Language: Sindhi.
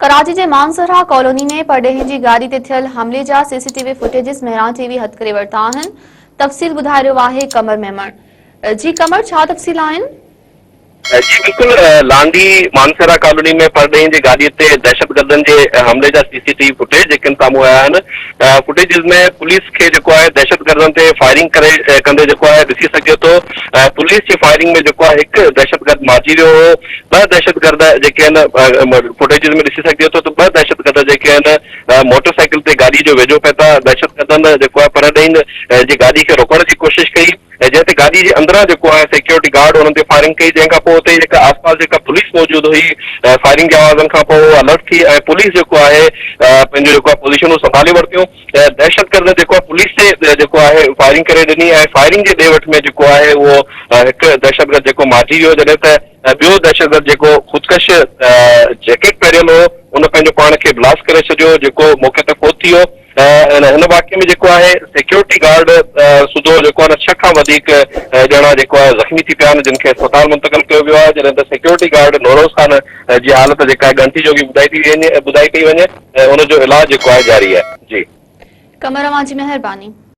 ڪراچي جي مانسهرا ڪالوني ۾ پرڏيهين جي گاڏي تي ٿيل حملي جا C C T V footages Mehran T V هٿ ڪري ورتا آهن، تفصيل ٻڌائي رهيو آهي قمر ميمڻ. جي قمر ڇا تفصيل آهن؟ جي بلڪل لانڍي مانسهرا ڪالوني ۾ پرڏيهين جي گاڏي تي دهشتگردن جي حملي جا سي سي ٽي وي فوٽيج جيڪن سامهون آيا آهن فوٽيجز ۾ پوليس کي جيڪو آهي دهشتگردن تي فائرنگ ڪري ڪندي جيڪو آهي ڏسي سگهجي ٿو پوليس جي فائرنگ ۾ جيڪو آهي هڪ دهشتگرد مارجي ويو هو ٻه دهشتگرد جيڪي آهن فوٽيجز ۾ ڏسي سگهجي ٿو ته ٻه دهشتگرد جيڪي آهن موٽر سائيڪل تي گاڏي جو ويجهو پهتا، دهشتگردن جيڪو آهي پرڏيهين جي گاڏي کي روڪڻ جي ڪوشش ڪئي جنهن تي گاڏي جي اندران جيڪو آهي سيڪيورٽي گارڊ انهن تي فائرنگ ڪئي جنهن کان پوء اتي جيڪا آس پاس جيڪا پوليس موجود هئي فائرنگ جي آوازن کان پوء اها الرٽ ٿي ۽ پوليس جيڪو آهي پنهنجو جيڪو آهي پوزيشنون سنڀالي ورتيون دهشتگردن جيڪو آهي پوليس تي جيڪو آهي فائرنگ ڪري ڏني ۽ فائرنگ جي ڏي وٺ ۾ جيڪو آهي اهو هڪ دهشتگرد جيڪو مارجي ويو جڏهن ته ۽ ٻيو دهشتگرد جيڪو خودڪش جيڪيٽ پهريل هو ان پنهنجو پاڻ کي بلاسٽ ڪري ڇڏيو جيڪو موقعي تي فوت ٿي ويو ۽ هن واقعي ۾ جيڪو آهي سيڪيورٽي گارڊ سوڌو جيڪو آهي ڇهه کان وڌيڪ ڄڻا جيڪو آهي زخمي ٿي پيا آهن جن کي اسپتال منتقل ڪيو ويو آهي جڏهن ته سيڪيورٽي گارڊ نوروز خان جي حالت جيڪا آهي ڳڻتي جوڳي ٻڌائي ٿي وڃي ٻڌائي پئي وڃي ۽ ان جو علاج جيڪو آهي جاري آهي جي. قمر اوهان جي مهرباني.